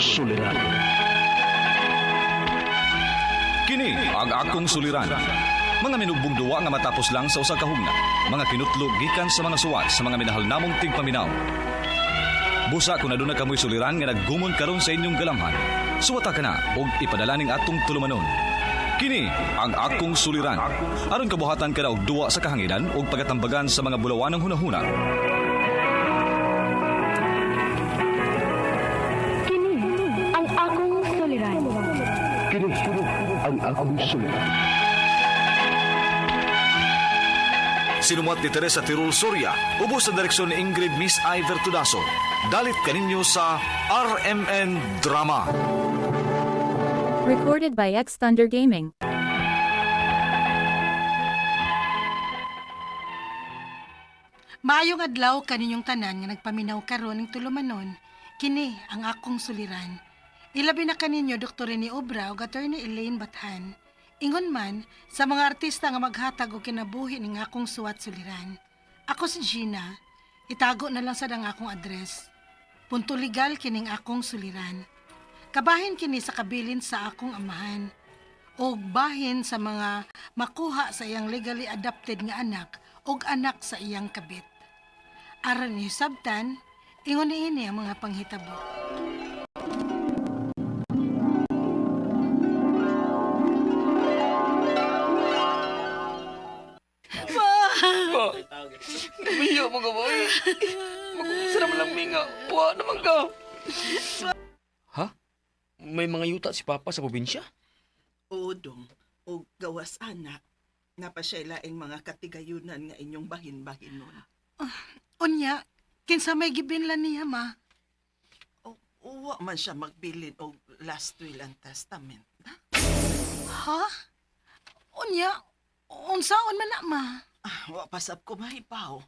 Suliran. Kini ang akong suliran. Mga minugbong duwa nga matapos lang sa usa ka hugna. Mga kinutlog gikan sa mga suwat sa mga minahal namong tigpaminaw. Busa kung aduna kamoy suliran nga naggumon karon sa inyong galamhan. Suwata ka na og ipadala ning atong tulumanon. Kini ang akong suliran. Aron kabuhatan ka na og duwa sa kahanginan ug pagatambagan sa mga bulawanong hunahuna. Kini ang akong suliran. Kini ang akong suliran. Sinumuat ni Teresa Tirul Soria, ubos sa direksyon ni Ingrid Miss Iver Tudaso. Dalit kaninyo sa RMN Drama. Recorded by X Thunder Gaming. Maayong adlaw kaninyong tanan nga nagpaminaw karon ning tulumanon, kini ang akong suliran. Ilabi na kaninyo Dr. Rene Obra ug Attorney Elaine Bathan. Ingon man sa mga artista nga maghatag og kinabuhi ning akong suwat suliran. Ako si Gina. Itago na lang sad ang akong address. Punto legal kining akong suliran. Kabahin kini sa kabilin sa akong amahan og bahin sa mga makuha sa iyang legally adopted nga anak og anak sa iyang kabit. Aron ni sabtan, ingon niini ang mga panghitabo. Ba, namiya mo ka ba? Mag-usa naman lang minga. Wa naman ka. Ha? May mga yuta si Papa sa probinsya? Oo, dong. O gawas ana. Napa siya laing mga katigayunan nga inyong bahin-bahinon. Unya, kinsa may gibinlan niya ma? O uwa man siya magbilin og last will and testament. Na? Ha? Unya, unsaon man na ma? Ah, wa pasab ko mahibaw.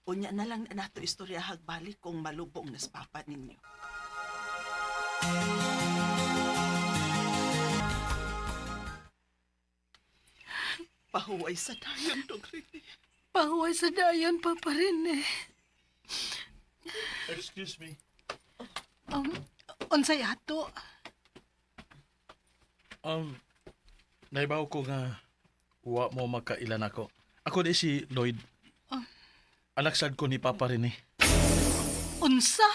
Unya na lang na nato istorya hagbalik kung malubong nas papa ninyo. Pahuway sa dayon, dong Rene. Pahuway sa dayon pa pa rin eh. Excuse me. Unsay ato? Um, naibaw ko nga wa mo makailan ako. Ako di si Lloyd. Anak sad ko ni Papa rin eh. Unsa?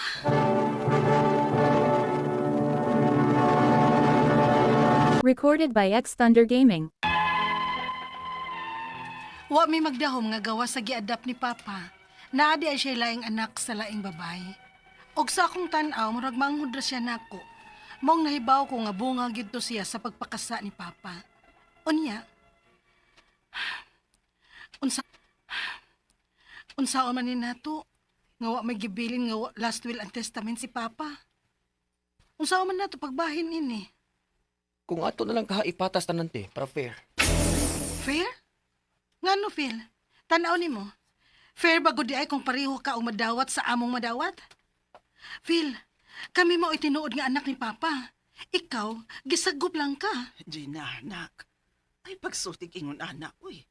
Recorded by X Thunder Gaming. Wa mi magdahom nga gawa sa giadapt ni Papa. Naa di ay siya laing anak sa laing babay. Og sa akong tan-aw, murag manghud ra siya nako. Maong nahibaw ko nga bunga gyud to siya sa pagpakasa ni Papa. Unya, unsa unsaon man ni nato nga wa may gibilin nga last will and testament si Papa. Unsaon man nato pagbahin ini? Kung ato na lang kaha ipatas tanan te, para fair. Fair? Ngano, Phil? Tanaw nimo. Fair ba gud di ay kung pareho ka og madawat sa among madawat? Phil, kami mao tinuod nga anak ni Papa. Ikaw, gisagop lang ka. Gina, anak. Ay pagsultig ingon anak, uy.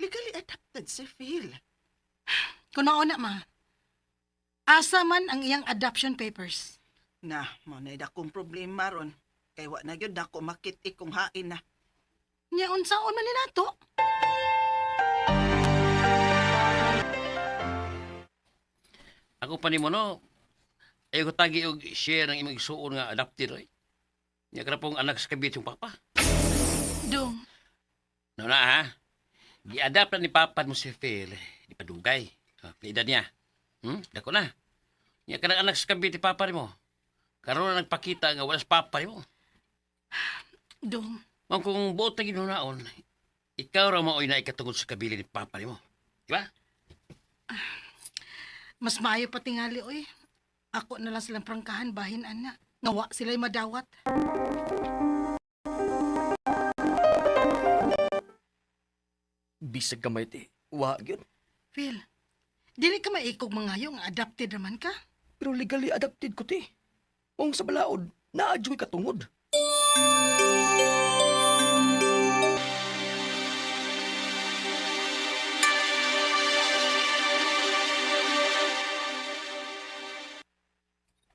Legally adopted si Phil. Kung mao na ma. Asa man ang iyang adoption papers. Na, mo na akong problema ron. Kay wa na gyud nako makit kung hain na. Nya unsaon man ni nato? Ako pa nimo no. Ayaw ko tagi og share ng imong igsuon nga adopted oy. Nya ka pong anak sa kabit yung papa. Dong, No na ha. Gi-adapt na ni papa mo si Phil. Di pa dugay. Ha, edad niya. Dako na. Nya ka anak sa kabit ni papa nimo. Karon na nagpakita nga wala sa papa nimo. dong. Mao kung buot na ginunaon, ikaw ra maoy na ikatungod sa kabili ni papa nimo. Di ba? Mas maayo pa tingali oy. Ako na lang silang prangkahan bahin ana. Ngawa sila'y madawat. Bisag kamay te. Wa gyud. Phil, dili ka maikog mangayo nga adopted naman ka. Pero legally adopted ko te. Kung sa balaod, naa jud katungod.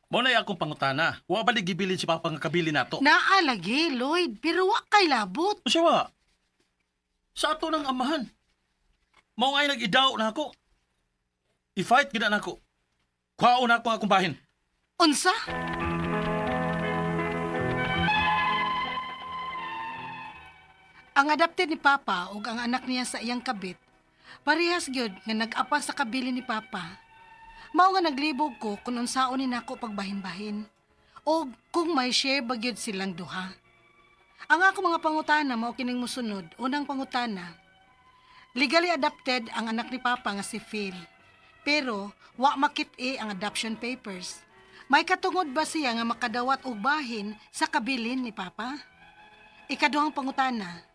Mao na akong pangutana. Wa ba gibilin si Papa nga kabili nato? Naa lagi, Lloyd, pero wa kay labot. Siya wa. Sa ato ng amahan. Mao ngay nag-idaw na ako. I-fight gid na ako. Kuhaon na ako ang akong bahin. Unsa? Ang adopted ni Papa ug ang anak niya sa iyang kabit, parehas gyud nga nag-apa sa kabili ni Papa. Mao nga naglibog ko kung unsaon ni nako pagbahin-bahin o kung may share ba gyud silang duha. Ang ako mga pangutana mao kining mosunod. Unang pangutana, legally adopted ang anak ni Papa nga si Phil. Pero wa makit-i ang adoption papers. May katungod ba siya nga makadawat og bahin sa kabilin ni Papa? Ikaduhang pangutana,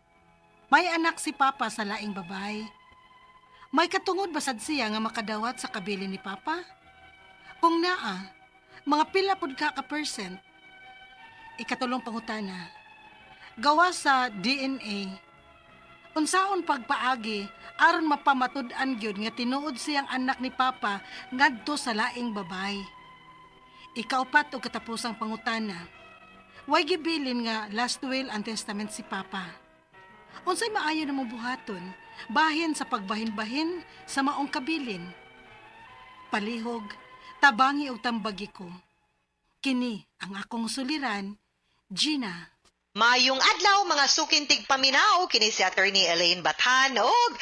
may anak si Papa sa laing babay. May katungod ba sad siya nga makadawat sa kabilin ni Papa? Kung naa, mga pila pud ka ka percent. Ikatulong pangutana, gawa sa DNA, unsaon pagpaagi aron mapamatud-an gyud nga tinuod siyang anak ni Papa ngadto sa laing babay. Ikaupat og katapusang pangutana, way gibilin nga last will and testament si Papa. Unsay maayo na buhaton bahin sa pagbahin-bahin sa maong kabilin? Palihog, tabangi og tambagi ko. Kini ang akong suliran, Gina. Mayong adlaw mga sukintig paminaw, kini si Attorney Elaine Bathan og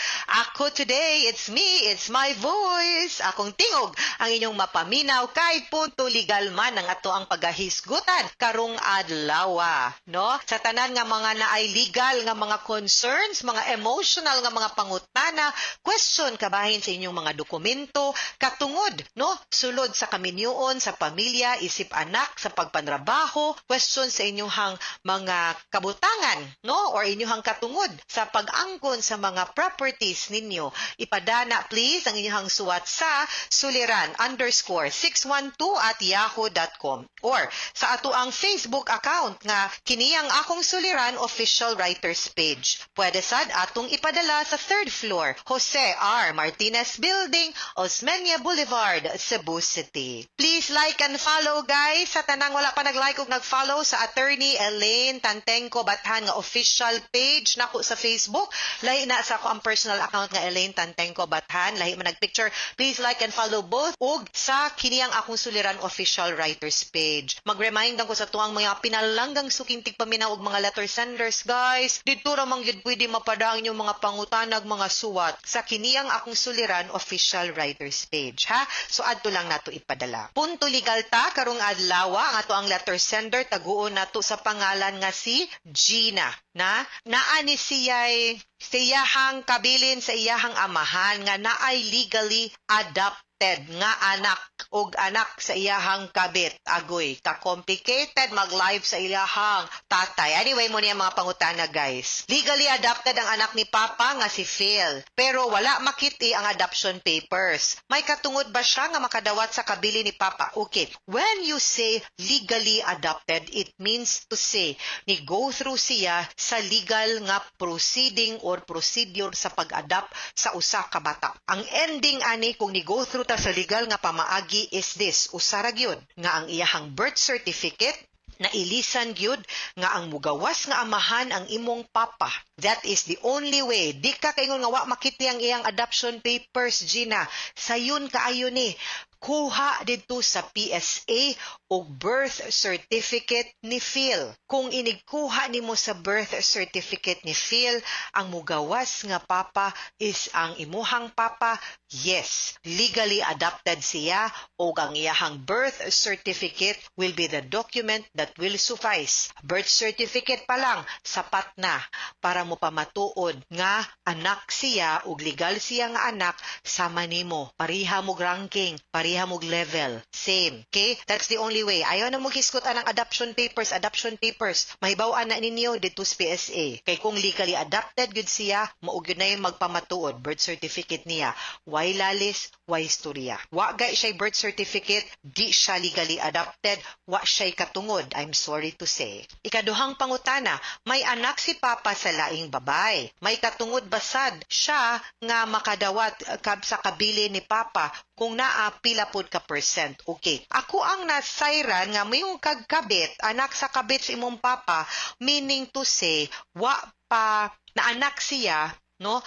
ako today, it's me, it's my voice. Akong tingog ang inyong mapaminaw kay punto legal man ang ato ang pagahisgutan karong adlaw, no? Sa tanan nga mga naay legal nga mga concerns, mga emotional nga mga pangutana, question kabahin sa inyong mga dokumento katungod, no? Sulod sa kaminyoon, sa pamilya, isip anak, sa pagpanrabaho, question sa inyong mga kabutangan, no? Or inyong katungod sa pag-angkon sa mga properties ninyo. Ipadana please ang inyong suwat sa suliran_612@yahoo.com or sa ato ang Facebook account nga kini ang Akong Suliran Official Writers Page. Pwede sad atong ipadala sa third floor, Jose R. Martinez Building, Osmeña Boulevard, Cebu City. Please like and follow, guys, sa tanang wala pa nag-like ug nag-follow sa Attorney Elaine Tantengco Bathan nga official page nako sa Facebook. Lahi na sa ako ang personal account nga Elaine Tantengco Bathan. Lahi man nagpicture. Please like and follow both ug sa kini ang Akong Suliran Official Writers Page. Mag-remind ko sa tuang mga pinalanggang suking tigpaminaw og mga letter senders, guys. Didto ra man gyud pwede mapada ang inyong mga pangutanag, mga suwat sa kini ang Akong Suliran Official Writers Page, ha. So adto lang nato ipadala. Punto legal ta karong adlaw. Ang ato ang letter sender taguon nato sa pangalan nga si Gina, na naa ni siya'y siyahang kabilin sa iyahang amahan nga naay legally adopted nga anak og anak sa iyahang kabit. Agoy, ka-complicated mag-live sa iyahang tatay. Anyway, mo niya mga pangutana, guys. Legally adopted ang anak ni Papa nga si Phil, pero wala makiti ang adoption papers. May katungod ba siya nga makadawat sa kabili ni Papa? Okay, when you say legally adopted, it means to say ni go through siya sa legal nga proceeding or procedure sa pag-adopt sa usa ka bata. Ang ending ani kung ni go through ta sa legal nga pamaagi is this: usara gyud nga ang iyahang birth certificate nailisan gyud nga ang mugawas nga amahan ang imong papa. That is the only way. Di ka kaingon nga wa makiti ang iyang adoption papers, Gina. Sayon kaayo ni. Kuha didto sa PSA og birth certificate ni Phil. Kung inigkuha nimo sa birth certificate ni Phil, ang mugawas nga papa is ang imuhang papa, yes, legally adopted siya og ang iyahang birth certificate will be the document that will suffice. Birth certificate pa lang, sapat na para mo pamatuod nga anak siya ug legal siya nga anak sama nimo. Pariha mo ranking, pariha mo level. Same. Okay? That's the only way. Ayaw na mo hisgot ang adoption papers, adoption papers. Mahibaw-an na ninyo dito sa PSA. Kay kung legally adopted gud siya, mao gyud na yung magpamatuod birth certificate niya. Why lalis, why istorya. Wa gay siya birth certificate, di siya legally adopted, wa siya'y katungod. I'm sorry to say. Ikaduhang pangutana, may anak si Papa sa laing babay. May katungod basad siya nga makadawat kab sa kabili ni Papa? Kung Kung naa, pila pod ka percent? Okay. Ako ang nasayran nga mayong kagkabit, anak sa kabit sa imong papa, meaning to say, wa pa na anak siya, no?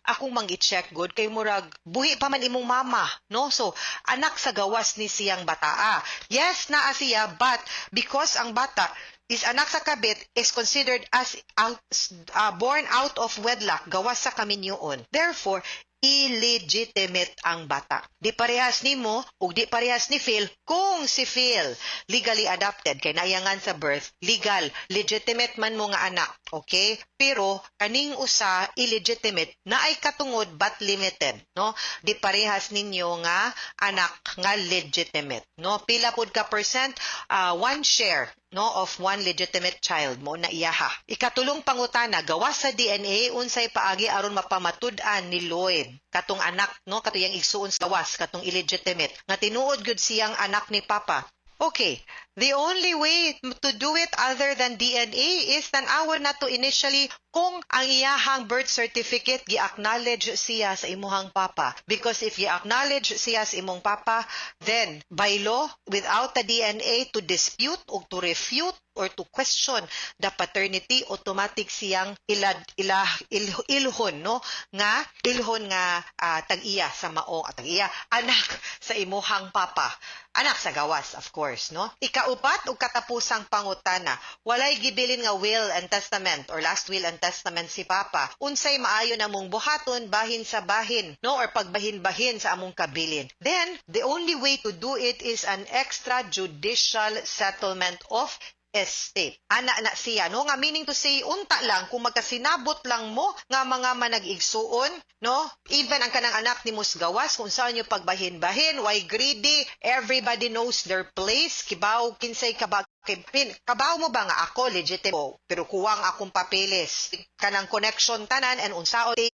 Akong mang i-check good kay murag buhi pa man imong mama, no? So anak sa gawas ni siyang bataa. Yes, naa siya, but because ang bata is anak sa kabit, is considered as born out of wedlock, gawas sa kaminyoon. Therefore, illegitimate ang bata. Di parehas nimo ug di parehas ni Phil kung si Phil legally adopted kay naiyangan sa birth, legal, legitimate man mo nga anak, okay? Pero kaning usa illegitimate naay katungod but limited, no? Di parehas ninyo nga anak nga legitimate, no? Pila pud ka percent? One share, no, of one legitimate child mo na iyaha. Ikatulong pangutana, gawas sa DNA, unsay paagi aron mapamatud-an ni Lloyd katong anak, no, katong igsuon sa gawas, katong illegitimate nga tinuod gyud siyang anak ni papa? Okay, the only way to do it other than DNA is tan-awon na to initially kung ang iyahang birth certificate gi-acknowledge siya sa imuhang papa. Because if gi-acknowledge siya sa imong papa, then by law, without the DNA to dispute or to refute or to question the paternity, automatic siyang ilad ila il, ilhon, no, nga ilhon nga tag-iya sa mao at tag-iya, anak sa imuhang papa, anak sa gawas, of course, no? Ikaupat ug katapusang pangutana, walay gibilin nga will and testament or last will and testament si papa, unsay maayo namong buhaton bahin sa bahin, no, or pagbahin-bahin sa among kabilin? Then the only way to do it is an extrajudicial settlement of estate. Ana na siya, no? Nga meaning to say, unta lang, kung magkasinabot lang mo nga mga manag-igsuon, no? Even ang kanang anak ni Musgawas, kung saan nyo pagbahin-bahin, why greedy? Everybody knows their place. Kibaw, kinsay kaba, kay, kabaw mo ba nga ako, legitimate, pero kuwang akong papeles. Kanang connection tanan and unsaon take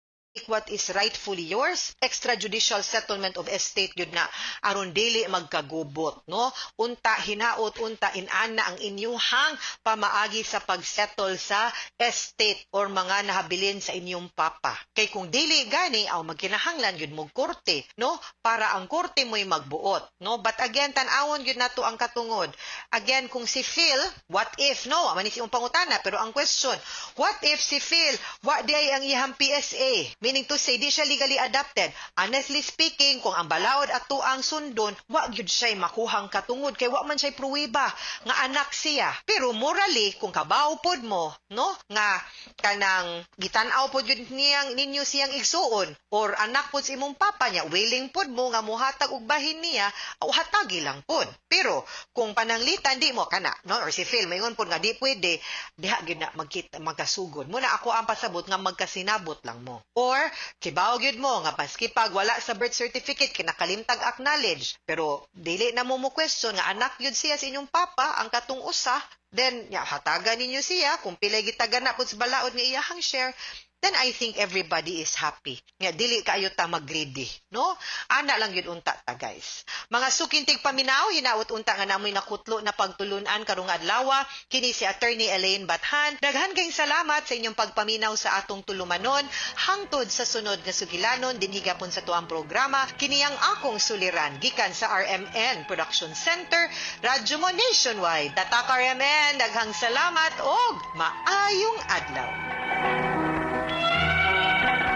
what is rightfully yours. Extrajudicial settlement of estate yun na aron dili magkagubot, no? Unta hinaot unta inana ang inyuhang pamaagi sa pagsettle sa estate or mga nahabilin sa inyong papa, kay kung dili gani aw magkinahanglan gyud mo korte, no, para ang korte mo'y magbuot, no? But again, tan-awon gyud nato ang katungod. Again, kung si Phil, what if, no, man ni imong pangutana, pero ang question, what if si Phil wa di ay ang iyang PSA, meaning to say di siya legally adopted? Honestly speaking, kung ang balaod ato ang sundon, wa gyud siya makuhang katungod kay wa man siya pruweba nga anak siya. Pero morally, kung kabaw pod mo, no, nga kanang gitan-aw pod gyud niyang ninyo siyang igsuon or anak pod sa imong papa niya, willing pod mo nga muhatag og bahin niya, o hatagi lang pod. Pero kung pananglitan di mo kana, no, or si Phil maingon pod nga di pwede, diha gyud na magkita magkasugod. Muna ako ang pasabot nga magkasinabot lang mo. Or kibaw gyud mo nga maski pag wala sa birth certificate, kinakalimtag acknowledge, pero dili na mo mo question nga anak gyud siya sa inyong papa ang katong usa, then ya hatagan ninyo siya kung pilay gitagan na pud sa balaod nga iyahang share, then I think everybody is happy. Nga dili kaayo ta mag-greedy, no? Ana lang yun unta ta, guys. Mga suking tigpaminaw, hinaot unta nga namoy nakutlo na pagtulunan karong adlaw. Kini si Attorney Elaine Bathan. Daghan kayong salamat sa inyong pagpaminaw sa atong tulumanon. Hangtod sa sunod nga sugilanon dinhi gapon sa tuang programa, kini ang akong suliran gikan sa RMN Production Center, Radyo Mo Nationwide. Tatak RMN, daghang salamat og maayong adlaw.